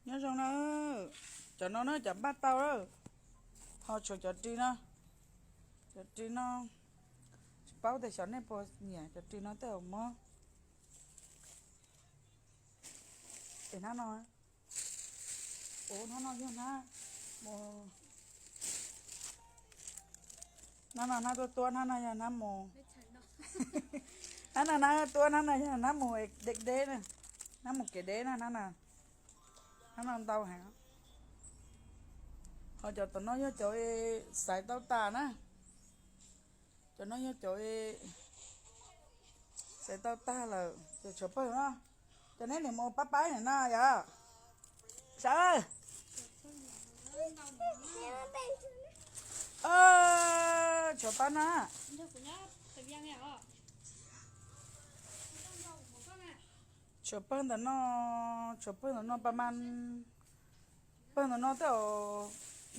Nyob zoo na, cov no na cov npaj tau lawm, ho tshuav cov ris no, cov ris no tsis paub tias xyov nej puas nyiam cov ris no tej zaum muab, es hnab no, ua hnab no yog hnab mus, hnab no hnab tuab tuab, hnab no yog hnab mus, hnab no hnab tuab, hnab no yog hnab mus deb deb na, hnab mus kev deb na, hnab no, hnab no ntau heev. Ho cov tom no yog cov xaiv tau tas na, cov no yog cov xaiv tau tag lawm ces tshuav pawg no, cov neb niam mus pab pab niam no yom, sawv. Tshuav pab na, tshuav pawg ntawm no, tshuav pawg ntawm no pa mas, pawg ntawm no tej,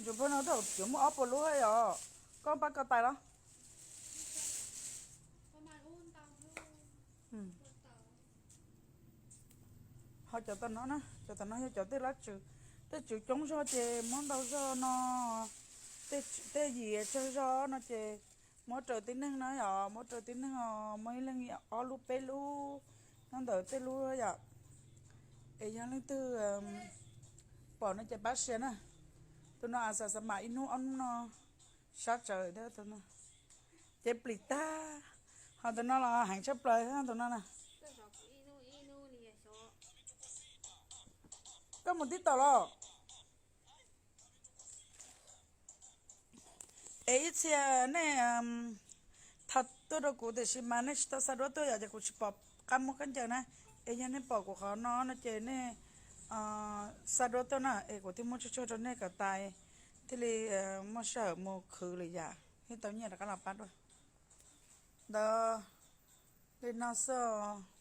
tshuav pawg no tej yuav muaj ob puas lub yom, koj pab ko tais los. Ho cov tom no na, cov tom no yog cov tej lab tswv, tej tswv coob zog ces muab ntau zog no, tej yim tsawg zog no ces muab raws tib neeg no yom, muab raws tib neeg os, muab ib leeg ob lub peb lub nyob ntawm tej lub yom. Es yog leej twg pom no ces pab share na. Tus no a xav xav mam ib hnub ob hnub no sab tsawv thiab tus no, ces plis tag. Ho tus no los heev tshaj plaws tus no na. Koj mus tib tom los? Es ib txhia nej tham tuaj rau kuv tiam sis mas nej tsis tau xa duab tuaj yom, ces kuv tsis pom qab muab khaub ncaws na. Es yog nej pom kuv qhov no no ces nej xa duab tuaj na, es kuv thiaj muab tsuag tsuag rau nej kom tais, thiaj li muaj sij hawm mus khwv lwm yam thiab tau nyiaj rov qab los pab dua. Ntawd li no xwb os.